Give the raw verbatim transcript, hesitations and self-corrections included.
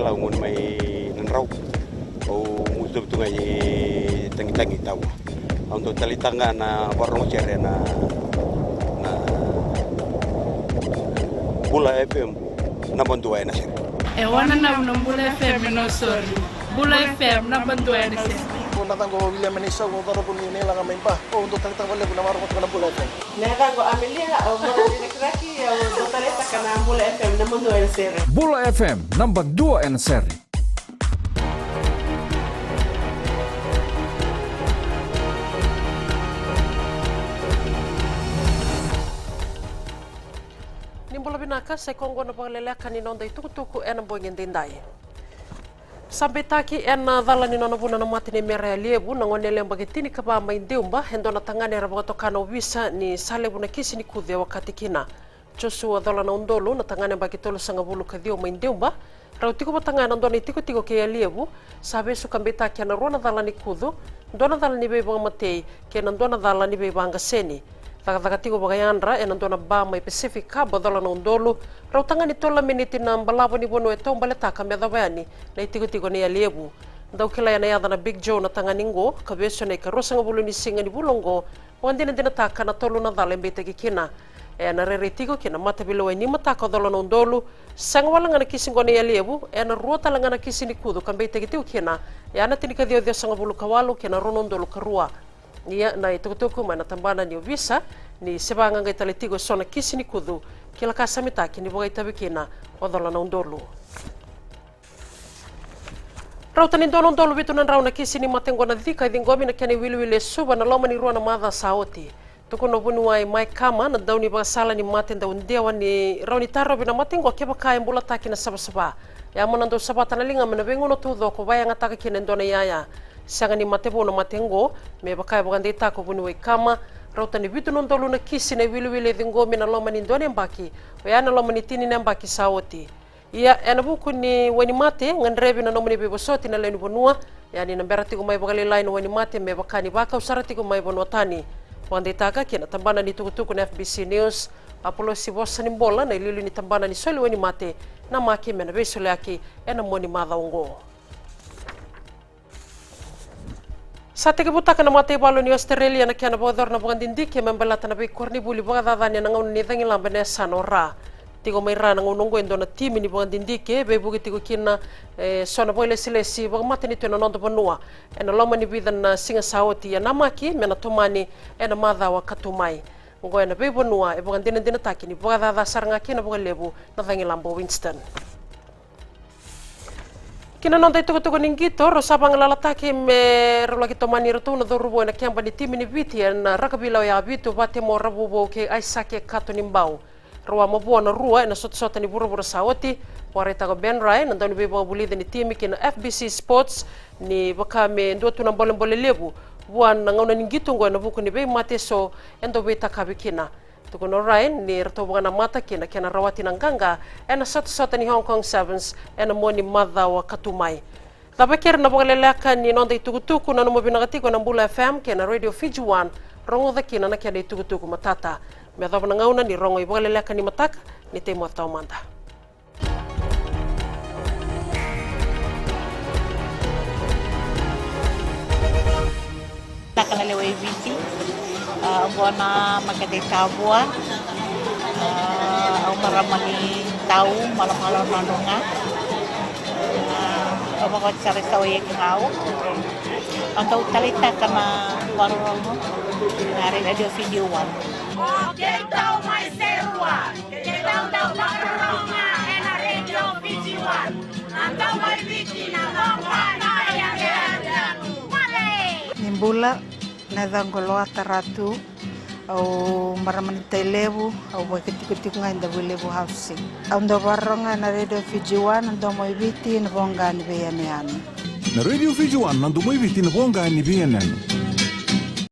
Lau gunu mai Nadrau. Au mutu tu ga i tagitagi taua. Au dau taleitaka ga na vakarorogo sere na, na Bula F M naba dua ena sere. E wananavu na Bula F M e Nausori. Bula F M naba dua ena sere. Ko na caqo William Meneisa, ko coro vuni nei laga mai Ba. Au dau taleitaka vakalevu na vakarorogo na Bula F M. Na yacaqu Amelia, au marama ni Rakiraki, au dau taleitaka na Bula F M naba dua ena sere. Bula F M naba dua ena sere. Ni bula vinaka, sa i koya oqo na vakaleleka ni noda itukutuku ena bogi edaidai. Sa beitaki ena cala ni nona vuna na mate nei Mera Yalevu na gone yalewa yabaki tinikava mai Deuba, e dua na tagane era vakatoka na ovisa ni sa levu na kisi ni kucu e okati kina. Josua Colanaudolu, na tagane yabaki tolusagavulu ka ciwa mai Deuba, rau tiko vata ga ena dua na itikotiko kei Yalevu, sa vesu ka beitaki ena rua na cala ni kucu, dua na cala ni veivakamatei kei na dua na cala ni veivaqaseni. Cakacaka tiko vakayadra ena dua na ba mai Pacific Harbour Colanaudolu, rau tagane tolu na miniti na balavu ni vanua e taubaletaka me yacova yani na itikotiko nei Yalevu. Dau kilai ena yaca na Big Joe na tagane oqo, ka vesu ena ikaruasagavulu ni siga ni vula oqo, vakadinadinataka na tolu na cala e beitaki kina. Ena rairai tiko ki na mataveilewai ni mataka o Colanaudolu, sega wale ga na kisi oqo nei Yalevu, ena rua tale ga na kisi ni kucu ka beitaki tiko kina, e na tinikaciwa ciwasagavulu ka walu kei na rua na udolu ka rua. Ia na itukutuku mai na tabana ni ovisa ni se vaqaqai tale tiko eso na kisi ni kucu ki Lakasamitaki ni vakaitavi kina o Colanaudolu. Rauta ni dua na udolu vitu na drau na kisi ni mate oqo na cika e ciqomi na kena iwiliwili e Suva ena loma ni rua na macawa sa oti. Tukuna o vuniwai Mike Kama na daunivakasala ni mate daudewa ni rawa ni tarovi na mate oqo kevaka e bulataki na savasava. Ia mo na dau savata na liga mai na veigauna taucoko vakayagataka kina e dua na iyaya. Sega ni mate vou na mate oqo, me vaka e vakadeitaka o vuniwai Kama, rauta ni vitu na udolu na kisi na iwiliwili e ciqomi ena loma ni dua na yabaki, oya ena loma ni tini na yabaki sa oti. Ia ena vuku ni wainimate, gadrevi na nomuni veivosoti na lewe ni vanua. Ia ni na bera tiko mai vakalailai na wainimate me vaka ni vakau sara tiko mai vanua tani. Vakadeitaka kina tabana ni tukutuku na F B C News, Apolosi Vosanibola na iliuliu ni tabana ni soli wainimate, namaki me na veisoliyaki ena mua ni macawa oqo. Sa tekivutaka na mataivalu ni Ositerelia na kena vakayacora na vakadidike me baleta na veikoronivuli vakacacani ena gauna ni cagilaba ena yasana o Ra. Tiko mai Ra ena gauna oqo e dua na timi ni vakadidike e veivuke tiko kina eso na vakailesilesi vakamatanitu ena noda vanua ena loma ni vica na siga sa oti, e namaki me na tomani ena macawa ka tu mai. Oqo ena veivanua e vakadinadinataki ni vakacaca sara ga kina vakalevu na cagilaba o Winston. Ki na noda itukutuku ni qito, rau sa vagalalataki me rau laki tomani iratou na cauravou ena keba ni timi ni Viti ena rakavi lewe vitu, Vatemo Ravuvou kei Aisake Katonibau. Rau a mavoa na rua ena sotasota ni vuravura sa oti. Vakaraitaka o Ben Rai na dauniveivakavulici ni timi ki na F B C Sports ni vaka me dua tu na bolebole levu vua na gauna ni qito oqo ena vuku ni veimate eso e dau veitakavi kina. Tukuna o Ryan ni ratou vakanamata kina kena rawati na qaqa ena sotasota ni Hong Kong Sevens ena mua ni macawa ka tu mai. Cava keri na vakaleleka ni noda itukutuku, nanuma vinaka tiko na Bula F M kei na Radio Fiji One, rogoca kina na kena itukutuku matata. Me yacova na gauna ni rogo ivakaleleka ni mataka, ni tei moce taumada. Vinaka na lewe i Viti, a, oqo na makete i Tavua, a, au marama ni Tau, Malomalo, Nadroga. A, au vakawati sara i Sawa i Ekigau. Au dau taleitaka na vakarorogo na Radio Fiji One. O keitou mai Serua, keitou dau vakarorogo ena Radio Fiji One. Na Domo i Viti, na voqa ni veiyanuyanu. Ni bula, na yacaqu o Loata Ratu, au marama ni Tailevu, au vakaitikotiko ga e Davuilevu Housing. Au dau vakarorogo ena Radio Fiji One, na Domo i Viti, na voqa ni veiyanuyanu. Na Radio Fiji One, na Domo i Viti, na voqa ni veiyanuyanu.